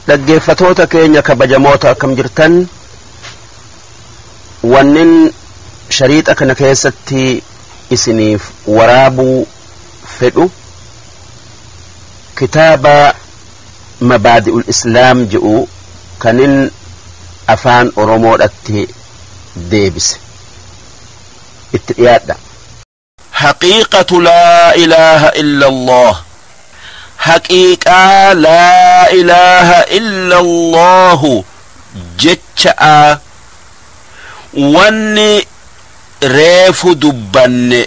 Dhaggeeffatoota keenya kabajamoota, akkam jirtan? Wannin shariixa kana keessatti isiniif waraabuu fedhu kitaaba Mabaadi'ul Islaam jedhu kanin afaan Oromoodhatti deebise. Itti dhiyaadha. Haqiiqatu laa ilaaha illa Allah, haqiiqaa laa ilaaha illa Allahu jecha'a. Wanni reefu dubbanne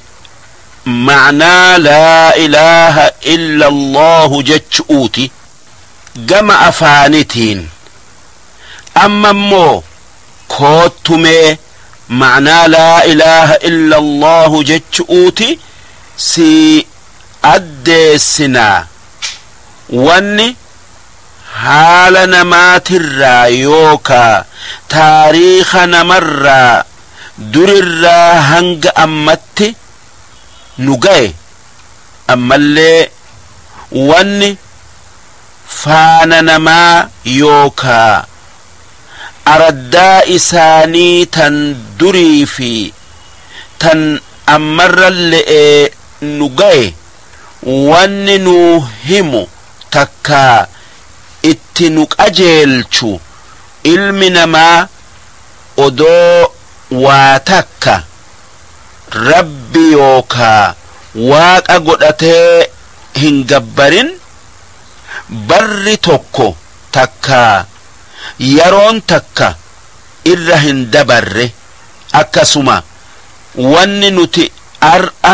ma'naa laa ilaaha illa Allahu jechuuti gama afaanitiin. Amma immoo koottumee ma'naa laa ilaaha illa Allahu jechuuti si addeessinaa. Wanni haala namaatirraa yookaa taariikha namarraa durirraa hanga ammatti nu gaye, ammallee wanni faana namaa yookaa araddaa isaanii tan durii fi tan ammarralle'ee nu gaye, wanni nu himu takkaa itti nu qajeelchu, ilmi namaa odoo waa takka Rabbi yookaa Waaqa godhatee hin gabbarin barri tokko takkaa yaroon takka irra hin dabarre. Akkasuma wanni nuti ar'a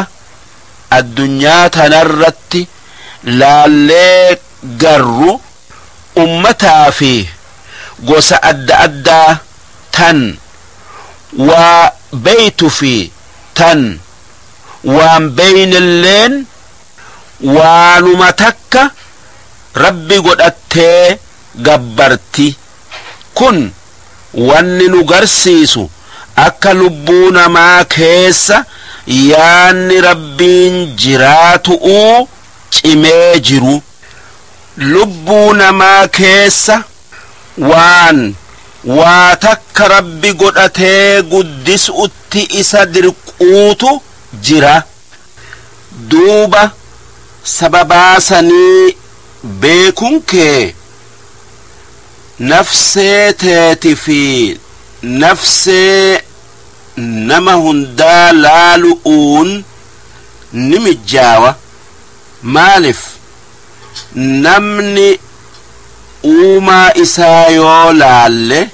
addunyaa tanarratti laallee garru, ummataa fi gosa adda addaa tan waa beeytu fi tan waan beeynelleen waanuma takka Rabbi godhattee gabbarti. Kun wanni nu garsiisu akka lubbuu namaa keessa yaanni Rabbiin jiraatu'uu cimee jiru. Lubbuu namaa keessa waan waa takka Rabbi godhatee guddisu'utti isa dirquutu jira. Duuba sababaa sanii beekun kee nafsee teeti fi nafsee nama hundaa laalu'uun ni mijjaawa. Maalif? Namni uumaa isaa yoo laalle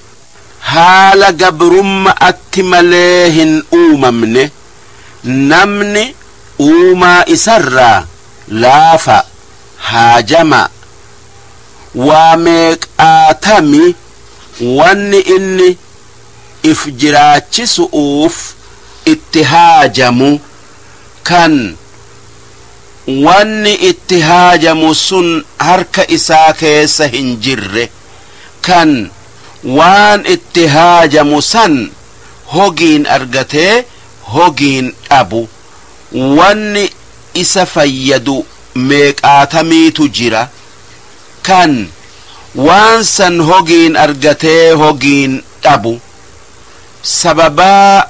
haala gabrumma'atti malee hin uumamne. Namni uumaa isarraa laafa, haajama, waa meeqaatami wanni inni if jiraachisu'uuf itti haajamu, kan wanni itti haajamu sun harka isaa keessa hin jirre, kan waan itti haajamu san hogiin argatee hogiin dhabu, wanni isa fayyadu meeqaatamiitu jira, kan waan san hogiin argatee hogiin dhabu. Sababaa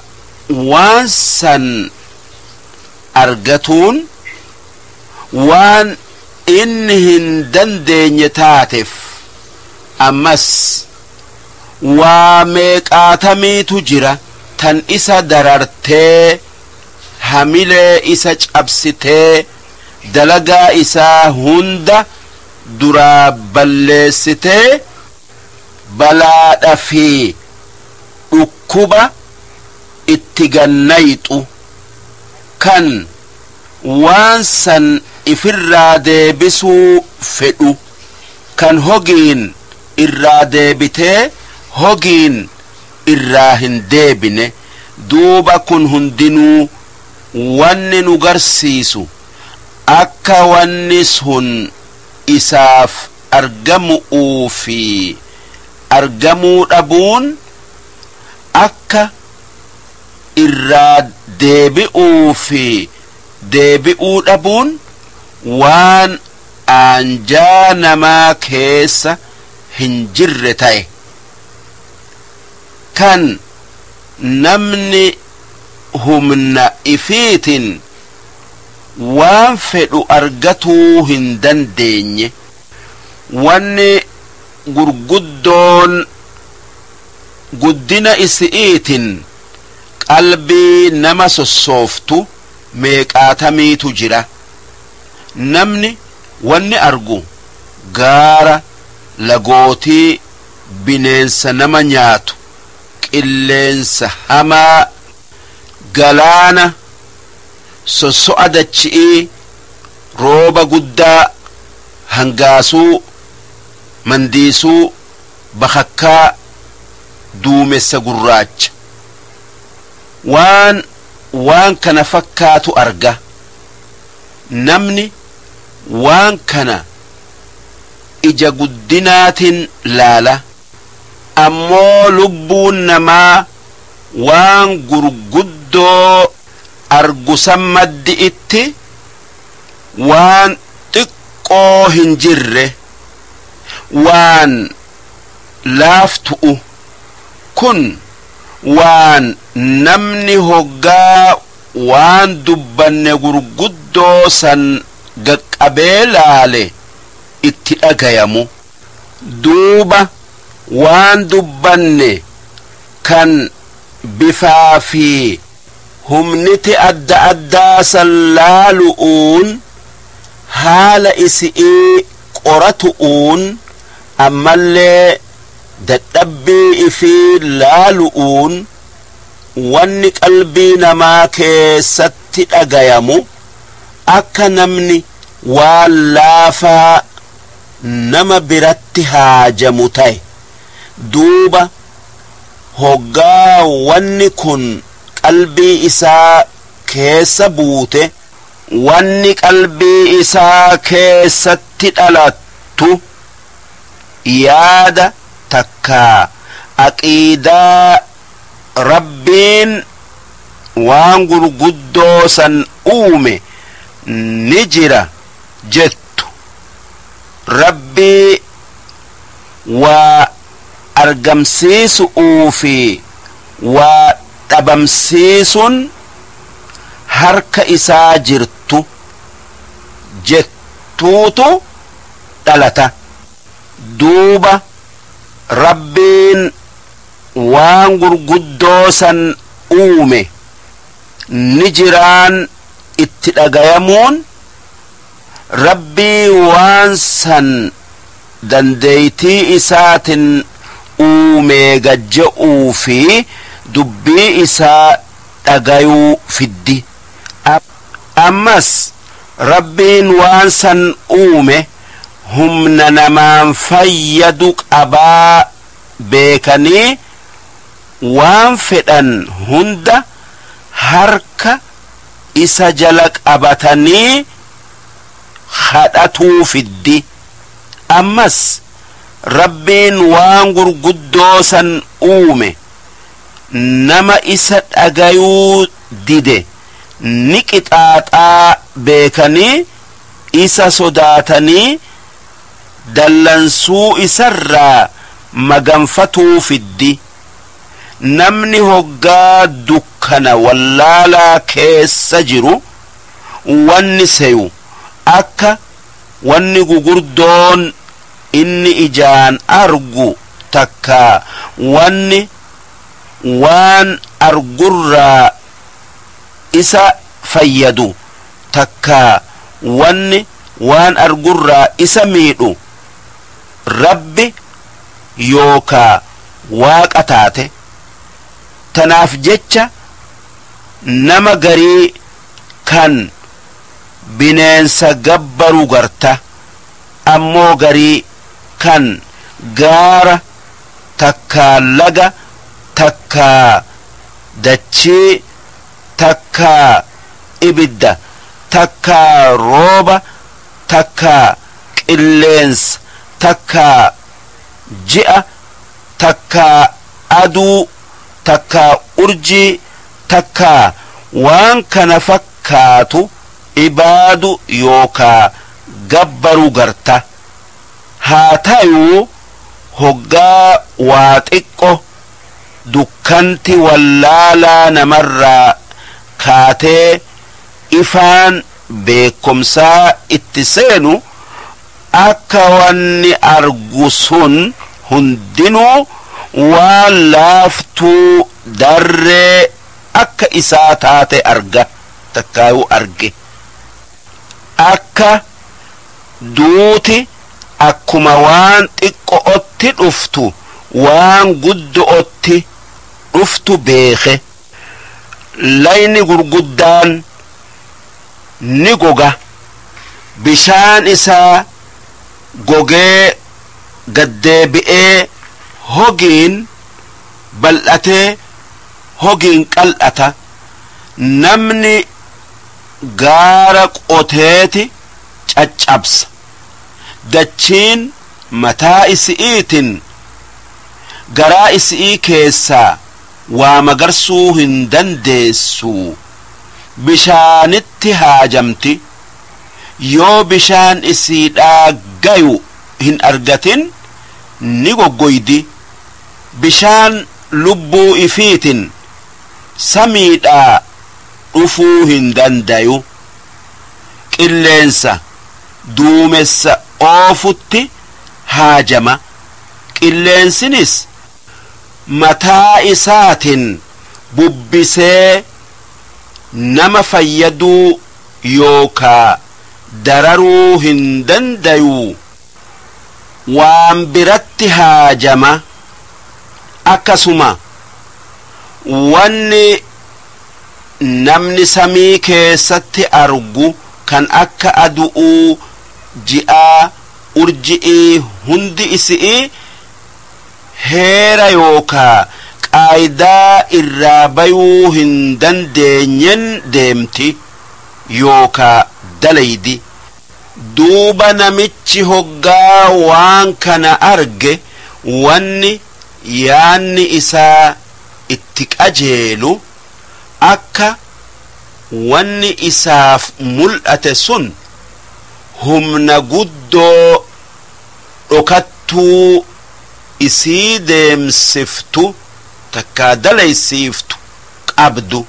waan san argatuun waan inni hin dandeenye taatef. Ammas waa meeqaatamiitu jira tan isa darartee, hamilee isa cabsitee, dalagaa isaa hunda duraa balleessitee, balaadha fi dhukkuba itti gannayxu, kan waan san ifirraa deebisuu fedhu, kan hogiin irraa deebitee hogiin irraa hin deebine. Duuba kun hundinuu wanni nu garsiisu akka wanni sun isaaf argamu'uu fi argamuu dhabuun, akka irraa deebi'uu fi deebi'uu dhabuun waan aanjaa namaa keessa hin jirre ta'e kan namni humna ifiitin waan fedhu argatuu hin dandeenye wanni gurguddoon guddina isi'iitin qalbii nama sossooftu meeqaatamiitu jira. Namni wanni argu gaara, lagootii, bineensa nama nyaatu, qilleensa hamaa, galaana, sosso'a dachi'ii, rooba guddaa, hangaasuu, mandiisuu, bakakkaa, duumessa gurraacha, waan kana fakkaatu arga. Namni waan kana ija guddinaatiin laala, ammoo lubbuun namaa waan gurguddoo argusan maddi itti waan xiqqoo hin jirre, waan laaftu'u kun waan namni hoggaa waan dubbanne gurguddoo san gaqqabee laale itti dhagayamu. Duuba waan dubbanne kan bifaa fi humniti adda addaa san laalu'uun haala isi'ii qoratu'uun ammallee dadhabbii ifii laalu'uun wanni qalbii namaa keessatti dhagayamu akka namni waan laafaa nama biratti haajamu ta'e. Duuba hoggaa wanni kun qalbii isaa keessa buute, wanni qalbii isaa keessatti dhalattu yaada takkaa aqiidaa Rabbiin waan gurguddoo san uume ni jira jettu, Rabbii waa argamsiisu'uu fi waa dhabamsiisuun harka isaa jirtu jettuutu dhalata. Duuba Rabbiin waan gurguddoo san uume ni jiraan itti dhagayamuun Rabbii waan san dandeeytii isaatin uumee gajja'uu fi dubbii isaa dhagayuu fiddi. Ammas Rabbiin waan san uume humna namaan fayyadu qabaa beekanii waan fedhan hunda harka isa jala qabatanii kadhatuu fiddi. Ammas Rabbiin waan gurguddoo san uume nama isa dhagayuu dide ni qixaaxaa beekanii isa sodaatanii dallansuu isarraa maganfatuu fiddi. Namni hoggaa dukkana wallaalaa keessa jiru wanni seyu akka wanni gugurdoon inni ijaan argu takka wanni waan argurraa isa fayyadu takka wanni waan argurraa isa miidhu Rabbi yookaa Waaqa taate. Tanaaf jecha nama garii kan bineensa gabbaru garta, ammoo garii kan gaara takkaa laga takkaa dachii takkaa ibidda takkaa rooba takkaa qilleensa takkaa ji'a takkaa aduu takkaa urjii takkaa waan kana fakkaatu ibaadu yookaa gabbaru garta. Haa tayuu Hoggaa waa xiqqo dukkanti wallaalaa namarraa kaatee ifaan beekomsaa itti seenu, akka wanni argu sun hundinuu waan laaftuu darree akka isaa taate arga, takkaayuu arge. Akka duuti akkuma waan xiqqo'otti dhuftu waan guddo'otti dhuftu beeke. Layni gurguddaan ni goga, bishaan isaa gogee gaddeebi'ee hogiin bal'atee hogiin qal'ata. Namni gaara qoteeti caccabsa, dachiin mataa isi'iitin garaa isi'ii keessaa waa magarsuu hin dandeessu, bishaanitti haajamti. Yoo bishaan isiidhaa gayu hin argatin ni goggoydi. Bishaan lubbuu ifiitin samiidhaa dhufuu hin dandayu, qilleensa duumessa oofutti haajama. Qilleensinis mataa isaatin bubbisee nama fayyaduu yookaa dararuu hin dandayu, waan biratti haajama. Akkasuma wanni namni samii keessatti argu kan akka adu'uu, ji'aa, urji'ii hundi isi'ii heera yookaa qaayidaa irraa bayuu hin dandeenyen deemti yookaa dalaydi. Duuba namichi hoggaa waan kana arge, wanni yaanni isaa itti qajeelu akka wanni isaaf mul'ate sun humna guddoo dhokattuu isii deemsiftu takkaa dalaysiiftu qabdu,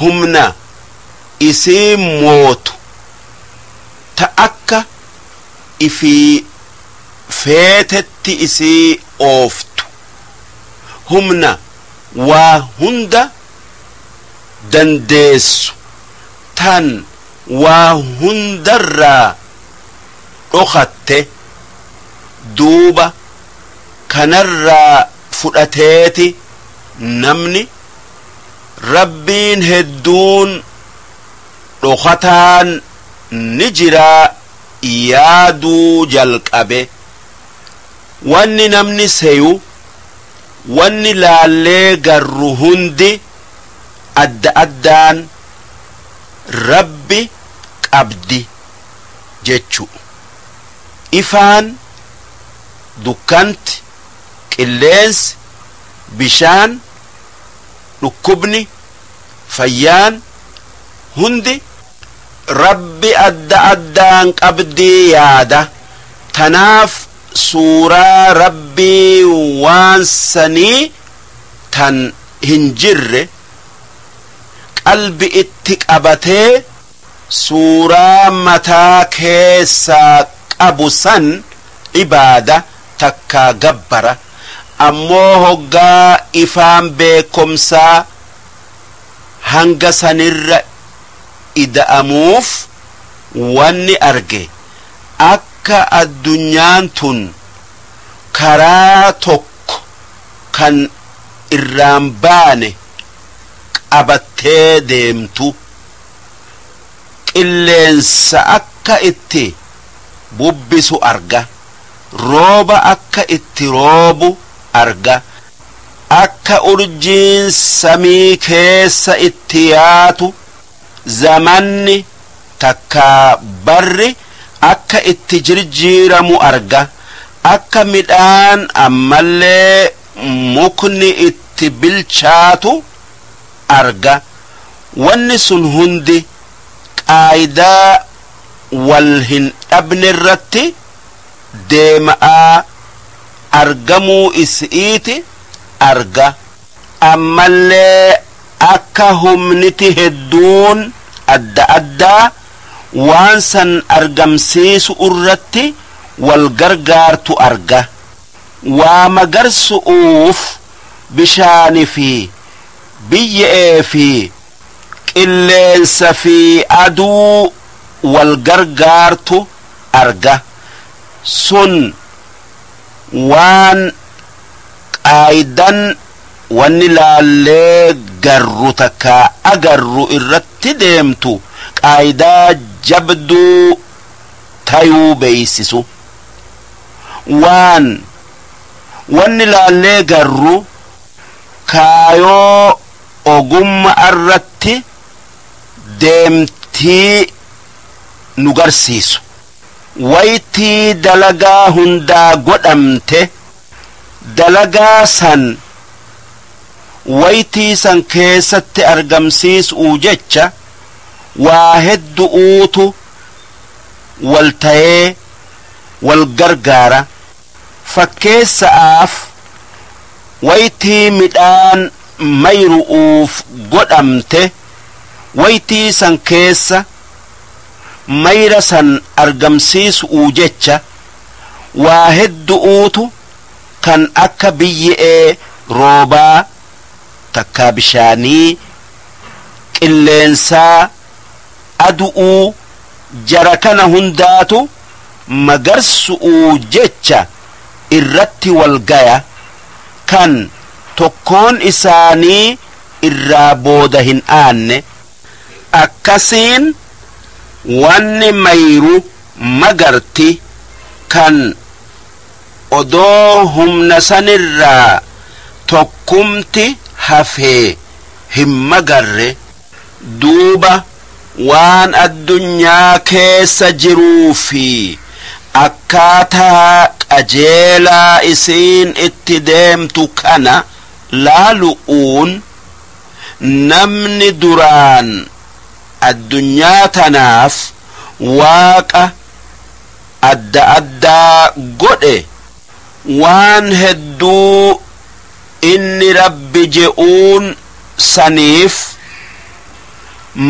humna isii mootu ta akka ifii feetetti isii ooftu, humna waa hunda dandeessu tan waa hundarraa dhokatte. Duuba kanarraa fudhateeti namni Rabbiin hedduun dhokataan ni jiraa yaaduu jalqabe. Wanni namni seyu, wanni laallee garru hundi adda addaan Rabbi qabdi jechu. Ifaan, dukkanti, qilleensi, bishaan, dhukkubni, fayyaan hundi Rabbi adda addaan qabdii yaada. Tanaaf suuraa Rabbii waan sanii tan hin jirre qalbi itti qabatee suuraa mataa keessaa qabu san ibaada takkaa gabbara. Ammoo hoggaa ifaan beekomsaa hanga sanirra ida'amuuf, wanni arge akka addunyaan tun karaa tokko kan irraan baane qabattee deemtu, qilleensa akka itti bubbisu arga, rooba akka itti roobu arga, akka urjiin samii keessa itti yaatu, zamanni takkaa barri akka itti jirjiiramu arga, akka midhaan ammallee mukni itti bilchaatu arga. Wanni sun hundi qaayidaa wal hin dhabne irratti deema'aa Argamuu isi'iiti arga. Ammallee akka humniti hedduun adda addaa waan san argamsiisu irratti wal gargaartu arga. Waa magarsu'uuf bishaani fi biyye'ee fi qilleensa fi aduu wal gargaartu arga. Sun waan qaaydan wanni laallee garru takka agarru irratti deemtu qaayidaa jabduu tayuu beeysisu. Waan wanni laallee garru kaayoo ogummaa irratti deemtii nu garsiisu. Waytii dalagaa hundaa godhamte, dalagaa san waytii san keessatti argamsiisuu jecha waa heddu'uutu wal tayee wal gargaara. Fakkeessa'aaf, waytii midhaan mayru'uuf godhamte, waytii san keessa mayra san argamsiisuu jecha waa heddu'uutu kan akka biyye'ee, roobaa takkaa bishaanii, qilleensaa, adu'uu, jara kana hundaatu magarsu'uu jecha irratti wal gaya, kan tokkoon isaanii irraa booda hin aanne. Akkasiin wanni mayru magarti, kan odoo humna sanirraa tokkumti hafee hin magarre. Duuba waan addunyaa keessa jiruu fi akkaataa qajeelaa isiin itti deemtu kana laalu'uun, namni duraan addunyaa tanaaf waaqa adda addaa godhe, waan hedduu inni Rabbi je'uun saniif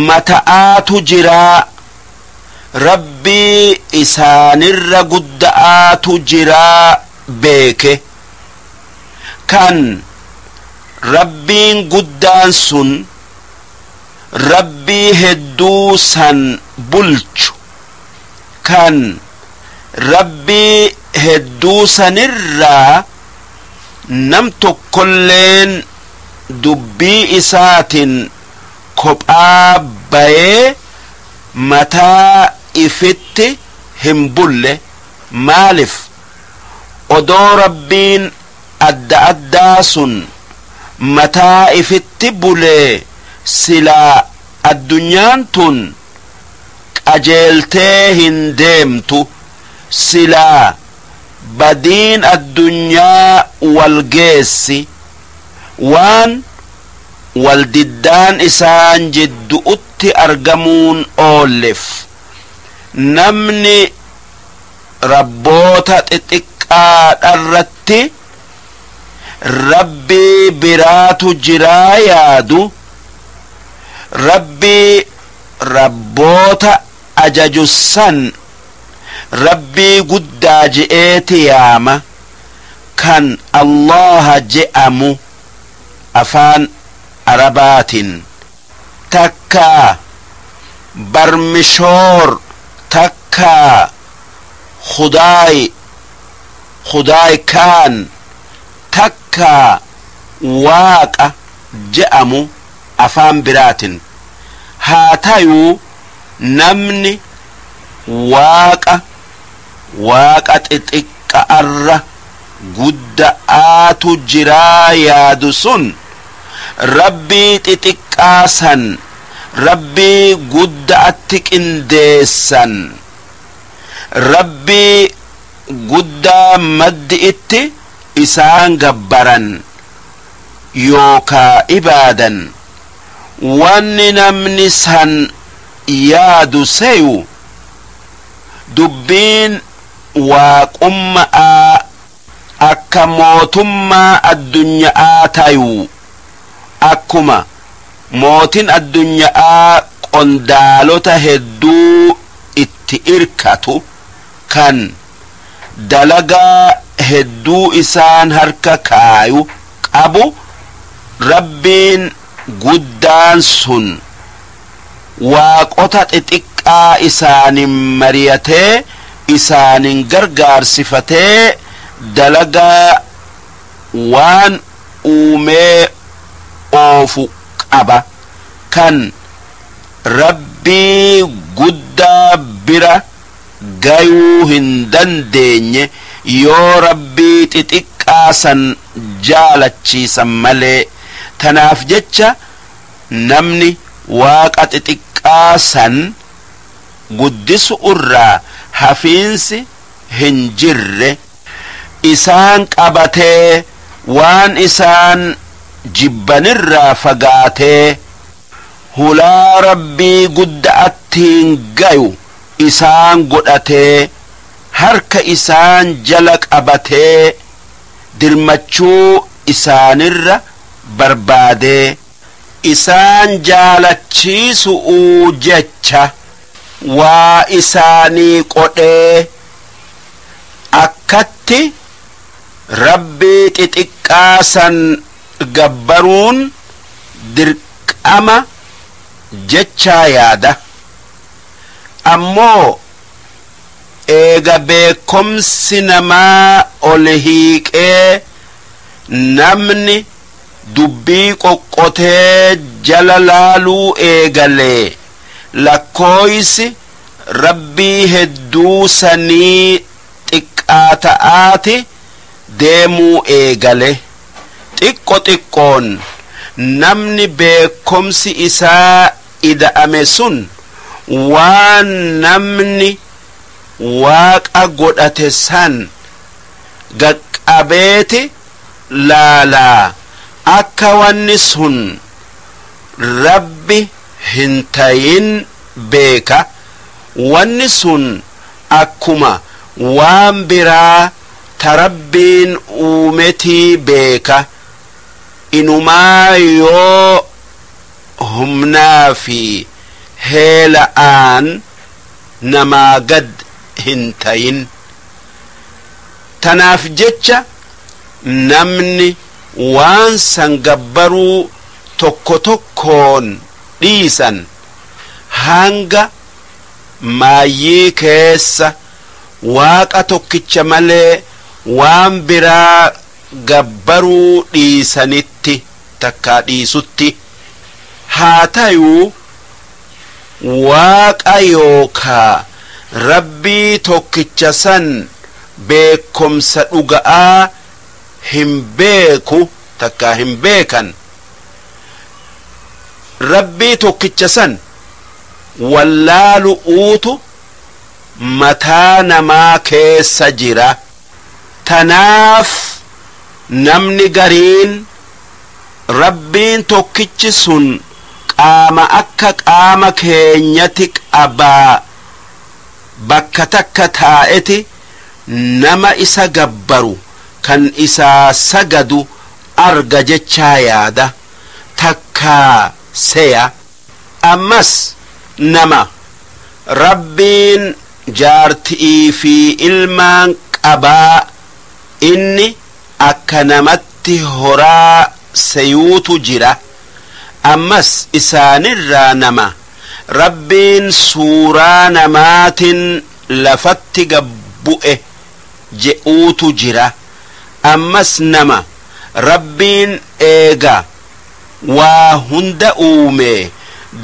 mata'aatu jiraa, Rabbii isaanirra gudda'aatu jiraa beeke. Kan Rabbiin guddaan sun Rabbii hedduu san bulchu, kan Rabbii hedduu sanirraa nam tokkolleen dubbii isaatin kophaa bayee mataa ifitti hin bulle. Maalif odoo Rabbiin adda addaa sun mataa ifitti bulee, silaa addunyaan tun qajeeltee hin deemtu, silaa badiin addunyaa wal geessi, waan waldiddaan isaan jiddu'utti argamuun oollef. Namni rabboota xixiqqaadharratti Rabbii biraatu jiraa yaadu, Rabbii rabboota ajaju san Rabbii guddaa je'eeti yaama, kan Allaha je'amu afaan Arabaatiin, takkaa Barmishoor, takkaa Khudaay, Khudaay kaan, takkaa Waaqa je'amu afaan biraatin. Haa tayuu namni waaqa waaqa xixiqqa'arra gudda'aatu jiraa yaadu sun, Rabbii xixiqqaa san Rabbii gudda'atti qindeessan, Rabbii guddaa maddi itti isaan gabbaran yookaa ibaadan. Wanni namni san yaadu seyu dubbiin waaqumma'aa. Akka mootummaa addunyaa tayuu, akkuma mootin addunyaa qondaalota hedduu itti irkatu kan dalagaa hedduu isaan harka kaayu qabu, Rabbiin guddaan sun waaqota xixiqqaa isaanin mariyatee, isaanin gargaarsifatee dalagaa waan uumee oofu qaba, kan Rabbii guddaa bira gayuu hin dandeenye yoo Rabbii xixiqqaa san jaalachiisan malee. Tanaaf jecha namni waaqa xixiqqaa san guddisu irraa hafiinsi hin jirre, isaan qabatee, waan isaan jibbanirraa fagaatee hulaa Rabbii gudda'attiin gayu isaan godhatee, harka isaan jala qabatee, dirmachuu isaanirra barbaadee, isaan jaalachiisu'uu jecha waa isaanii qodhee, akkatti Rabbii xixiqqaa san gabbaruun dirqama jechaa yaada. Ammoo eega beekomsi namaa ol hiiqee, namni dubbii qoqqotee jala laaluu eegalee, lakkooysi Rabbii hedduu sanii xiqqaa ta'aati deemuu eegale. Xiqqo xiqqoon namni beekomsi isaa ida'ame sun waan namni waaqa godhate san gaqqabeeti laalaa, akka wanni sun Rabbi hin tayin beeka. Wanni sun akkuma waan biraa ta Rabbiin uumetii beeka, inumaa yoo humnaa fi heela'aan namaa gad hin tayin. Tanaaf jecha namni waan san gabbaruu tokko tokkoon dhiisan, hanga maayyii keessa waaqa tokkicha malee waan biraa gabbaruu dhiisanitti takkaa dhiisutti. Haa tayuu waaqa yookaa Rabbii tokkicha san beekomsa dhuga'aa hin beeku takkaa hin beekan. Rabbii tokkicha san wallaalu'uutu mataa namaa keessa jira. Tanaaf namni gariin Rabbiin tokkichi sun qaama akka qaama keenyati qabaa, bakka takka taa'eti nama isa gabbaru kan isaa sagadu arga jechaa yaada takkaa seya. Ammas nama Rabbiin jaarti'ii fi ilmaan qabaa, inni akka namatti horaa seyuutu jira. Ammas isaanirraa nama Rabbiin suuraa namaatin lafatti gabbu'e je'uutu jira. Ammas nama Rabbiin eega waa hunda uumee,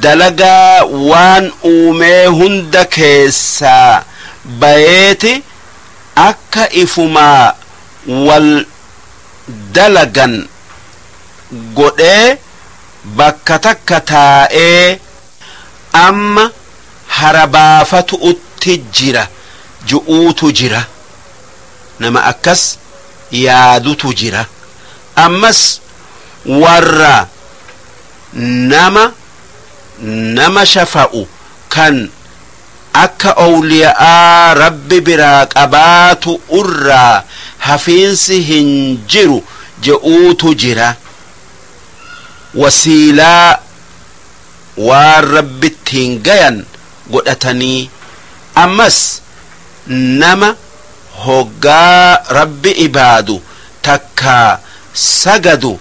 dalagaa waan uumee hunda keessaa bayeeti akka ifumaa wal dalagan godhee bakka takka taa'ee amma harabaafatu'utti jira je'uutu jira. Nama akkas yaadutu jira. Ammas warra nama nama shafa'u kan akka owliya'aa Rabbi biraa qabaatu irraa Hafiinsi hin jiru je'uutu jira. Wasiilaa waan Rabbittiin gayan godhatanii, ammas nama hoggaa Rabbi ibaadu takkaa sagadu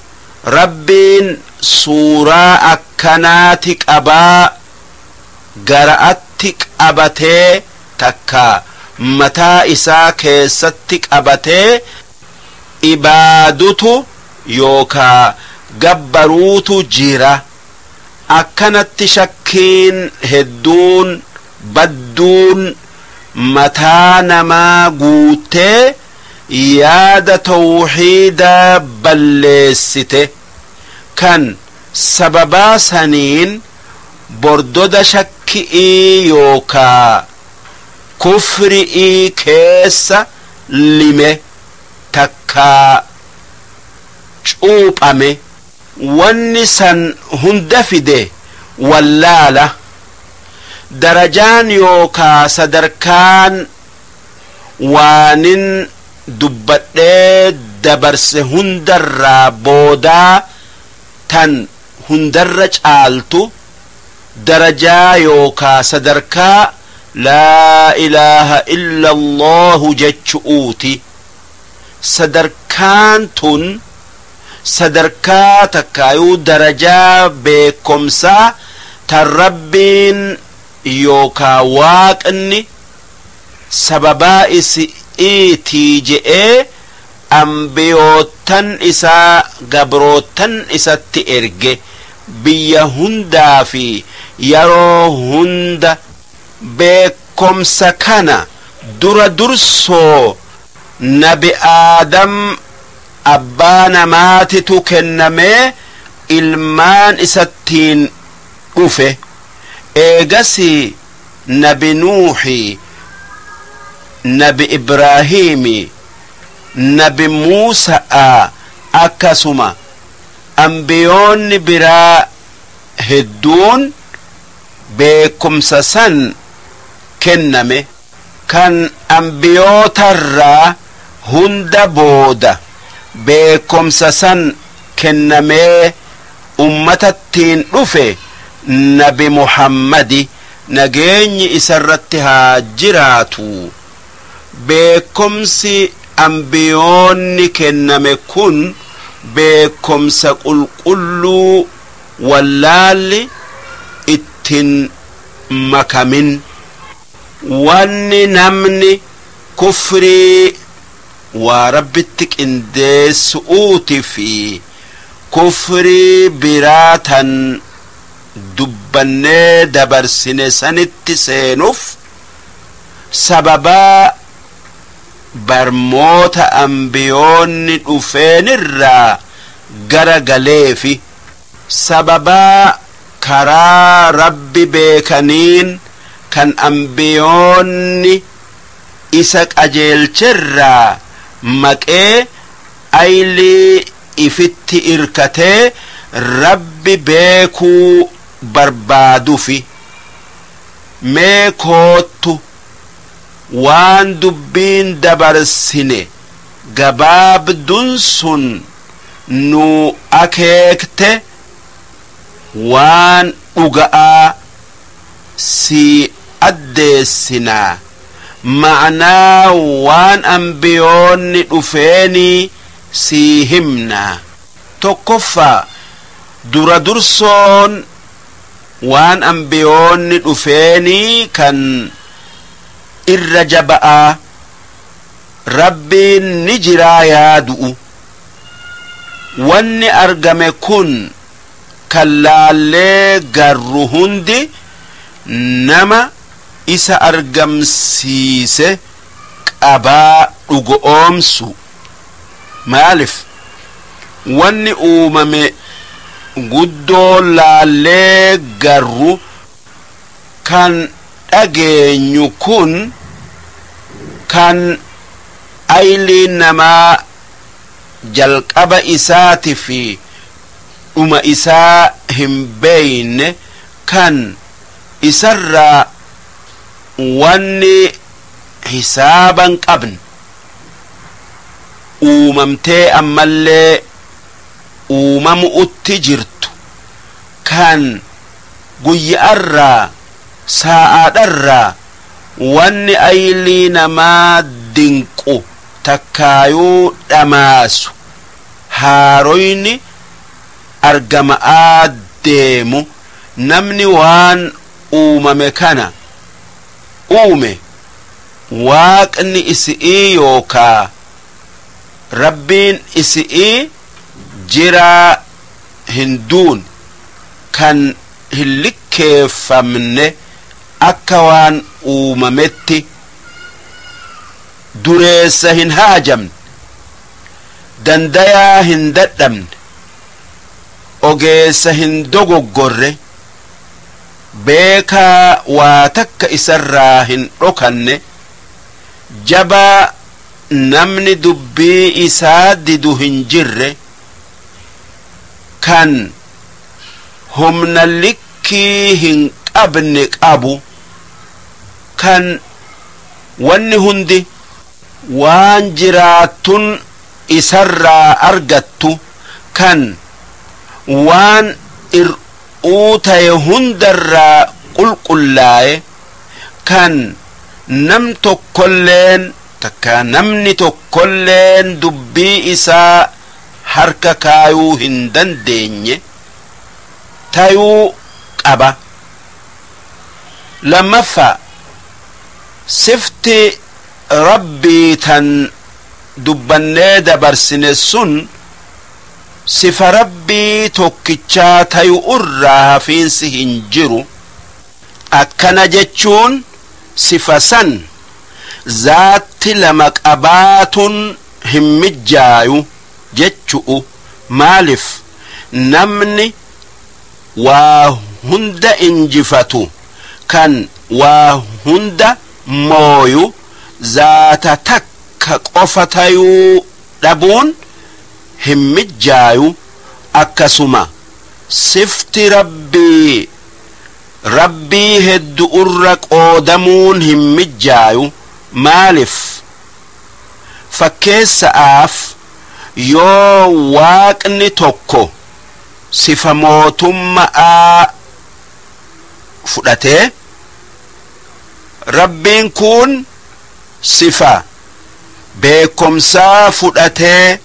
Rabbiin suuraa akkanaati qabaa gara'atti qabatee takkaa mataa isaa keessatti qabatee ibaadutu yookaa gabbaruutu jira. Akkanatti shakkiin hedduun badduun mataa namaa guuttee yaada tawxiidaa balleessite, kan sababaa saniin bordoda shakki'ii yookaa kufri'ii keessa lime takkaa cuuphame. Wanni san hunda fide wallaala. Darajaan yookaa sadarkaan waanin dubbadhee dabarse hundarraa boodaa tan hundarra caaltu darajaa yookaa sadarkaa laa ilaaha illa Allahu jechu'uuti. Sadarkaan tun sadarkaa takkaayuu darajaa beekomsaa tan Rabbiin yookaa Waaqni sababaa isi'iitii je'ee ambiyoottan isaa gabroottan isatti erge biyya hundaa fi yeroo hunda. Beekomsa kana dura dursoo nabi Aadam abbaa namaatitu kennamee ilmaan isattiin dhufe. Eegasii nabi Nuuhi, nabi Ibraahiimi, nabi Muusa'a, akkasuma ambiyoonni biraa hedduun beekumsa san kenname. Kan ambiyootarraa hunda booda beekumsa san kennamee ummatattiin dhufe nabi Muhammadi, nageenyi isarratti haa jiraatu. Beekumsi ambiyoonni kenname kun beekumsa qulqulluu wallaalli ittin makamin. Wanni namni kufrii waa Rabbitti qindeessu'uuti fi kufrii biraa tan dubbannee dabarsine sanitti seenuf sababaa barmoota ambiyoonni dhufeenirraa gara galeefi sababaa karaa Rabbi beekaniin kan ambiyoonni isa qajeelcherraa maqee aylii ifitti irkatee Rabbi beekuu barbaadufi. Mee koottu waan dubbiin dabarsine gabaabdun sun nu akeekte waan dhuga'aa sii addeessinaa, ma'naa waan ambiyoonni dhufeenii sii himnaa. Tokkoffaa, dura dursoon waan ambiyoonni dhufeenii kan irra jaba'aa Rabbiin ni jiraa yaadu'u. Wanni argame kun kan laallee garru hundi nama isa argamsiise qabaa dhugo'oomsu. Maalif wanni uumame guddoo laallee garru kan dhageenyu kun kan ayliin namaa jalqaba isaati fi dhuma isaa hin beeyne, kan isarraa wanni hisaaba hin qabne. Uumamtee ammallee uumamu'utti jirtu, kan guyya'arraa saa'aadharraa wanni aylii namaa dinqu takkaayuu dhamaasu haaroyni argama'aa deemu, namni waan uumame kana uume, waaqni isi'ii yookaa Rabbiin isi'ii jiraa hin duun, kan hin likkeeffamne, akka waan uumametti dureessa hin haajamne, dandayaa hin dadhabne, ogeessa hin dogoggorre, beekaa waa takka isarraa hin dhokanne, jabaa namni dubbii isaa didu hin jirre, kan humna likkii hin qabne qabu, kan wanni hundi waan jiraattun isarraa argattu, kan waan ir'uu taye hundarraa qulqullaaye, kan nam tokkolleen takka namni tokkolleen dubbii isaa harka kaayuu hin dandeenye tayuu qaba. Lammaffaa, sifti Rabbii tan dubbannee dabarsine sun sifa Rabbii tokkichaa tayu irraa hafiinsi hin jiru. Akkana jechuun sifa san zaatti lama qabaatun hin mijjaayu jechu'u. Maalif? Namni waa hunda injifatu, kan waa hunda mooyu, zaata takka qofa tayuu dhabuun hin mijjaayu. Akkasuma sifti Rabbii rabbii heddu'urra qoodamuun hin mijjaayu. Maalif? Fakkeessa'aaf, yoo waaqni tokko sifa mootumma'aa fudhatee, Rabbiin kun sifa beekomsaa fudhatee,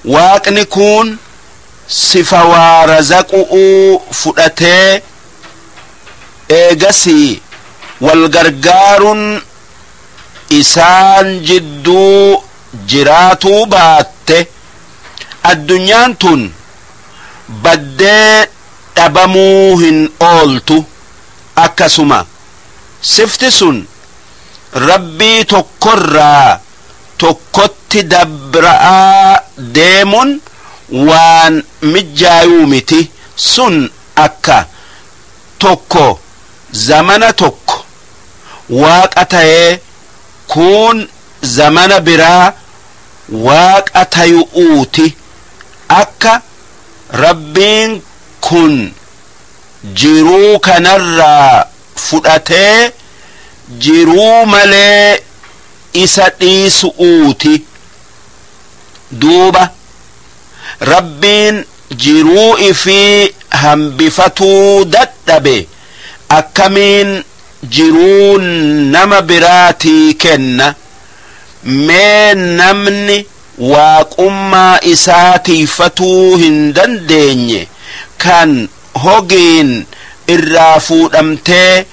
waaqni kun sifa waa razaqu'uu fudhatee, eegasii wal gargaarun isaan jidduu jiraatuu baatte, addunyaan tun baddee dhabamuu hin ooltu. Akkasuma sifti sun Rabbii tokkorraa tokkotti dabra'aa deemun waan mijjaayuu miti. Sun akka tokko zamana tokko waaqa tayee, kuun zamana biraa waaqa tayu'uuti. Akka Rabbiin kun jiruu kanarraa fudhatee jiruu malee isa dhiisu'uuti. Duuba Rabbiin jiruu ifii hambifatuu dadhabe akkamiin jiruu nama biraatii kenna? Mee namni waaqummaa isaa tiifatuu hin dandeenye, kan hogiin irraa fuudhamtee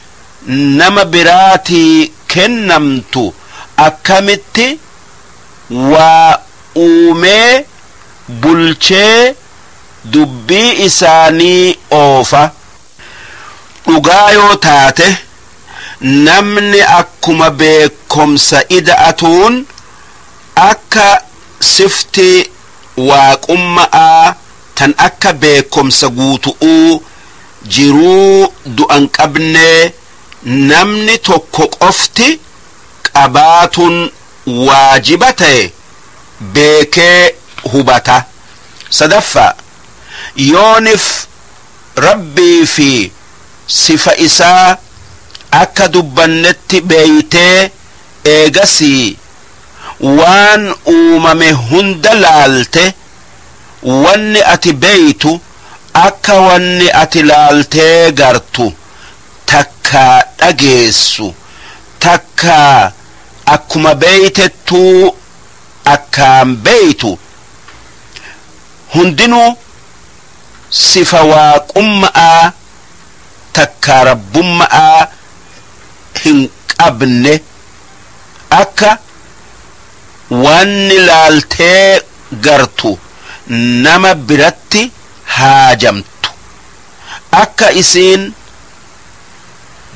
nama biraatii kennamtu, akkamitti waa uumee bulchee dubbii isaanii oofa? Dhugaa yoo taate, namni akkuma beekomsa ida'atuun akka sifti waaqumma'aa tan akka beekomsa guutu'uu jiruu du'an qabnee namni tokko qofti qabaatun waajiba ta'e beekee hubata. Sadaffaa, yoonif Rabbii fi sifa isaa akka dubbannetti beeytee, eegasii Waan uumame hunda laalte, wanni ati beeytu akka wanni ati laaltee gartu takkaa dhageessu takkaa akkuma beeytettuu akkaan beeytu hundinuu sifa waaqumma'aa takkaa rabbumma'aa hin qabne. Akka wanni laaltee gartu nama biratti haajamtu, akka isiin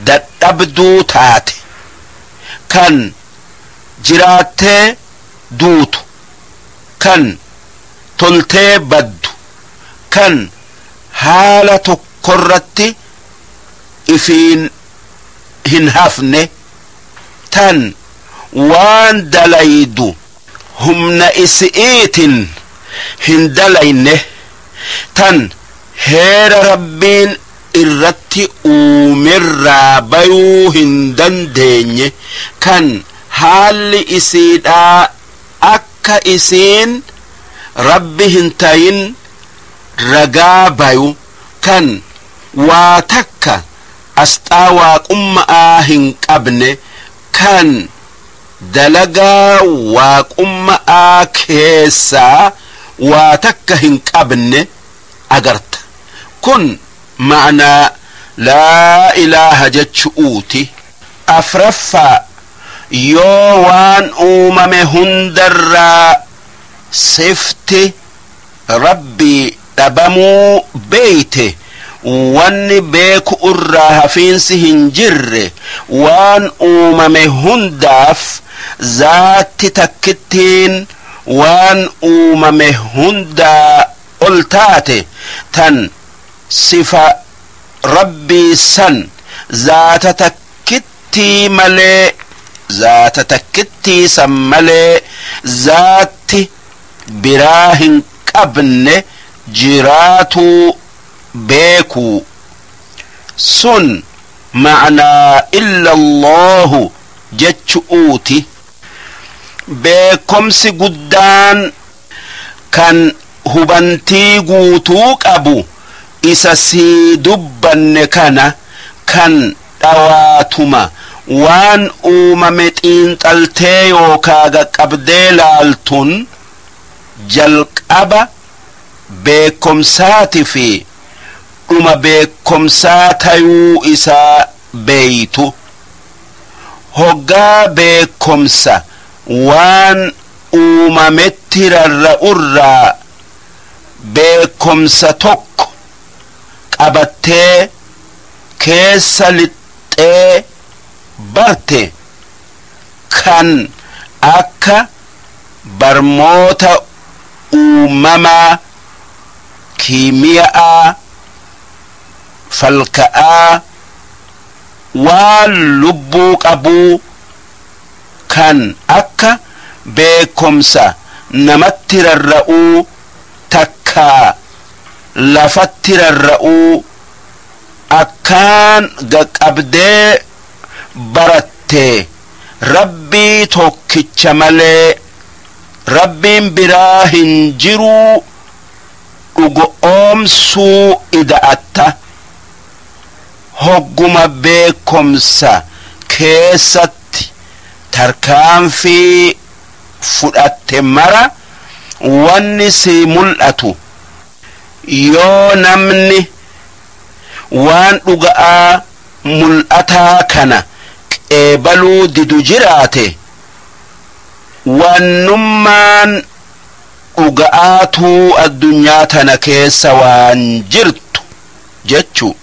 dadhabduu taate, kan jiraattee duutu, kan toltee baddu, kan haala tokkorratti ifiin hin hafne, tan waan dalaydu humna isi'iitin hin dalayne, tan heera Rabbiin irratti uumerraa bayuu hin dandeenye, kan haalli isiidhaa akka isiin Rabbi hin tayin ragaa bayu, kan waa takka asxaa waaqumma'aa hin qabne, kan dalagaa waaqumma'aa keessaa waa takka hin qabne agarta. Kun ma'naa laa ilaaha jechu'uuti. Afraffaa, yoo waan uumame hundarraa sifti Rabbii dhabamuu beeyte, wanni beeku irraa hafiinsi hin jirre, waan uumame hundaaf zaatti takkittiin waan uumame hundaa ol taate, tan sifa Rabbii san zaata takkittii malee, zaata takkittii san malee zaatti biraa hin qabne jiraatuu beekuu, sun ma'naa illa Allahu jechu'uuti. Beekomsi guddaan kan hubantii guutuu qabu isa sii dubbanne kana, kan dhawaatuma waan uumame xiinxaltee yookaa qaqqabdee laaltun jalqaba beekomsaati fi dhuma beekomsaa tayuu isaa beeytu. Hoggaa beekomsa waan uumametti rarra'urraa beekomsa tokko qabattee keessa lixxee barte, kan akka barmoota uumamaa, kiimiya'aa, falka'aa, waan lubbuu qabuu, kan akka beekomsa namatti rarra'uu takkaa lafatti rarra'uu akkaan qaqqabdee baratte, Rabbii tokkicha malee Rabbiin biraa hin jiruu dhugoomsuu ida'atta. Hogguma beekomsa keessatti tarkaanfii fudhatte mara wanni si mul'atu, yoo namni waan dhuga'aa mul'ataa kana qeebaluu didu jiraate, wannummaan dhuga'aatuu addunyaa tana keessa waan jirtu jechu.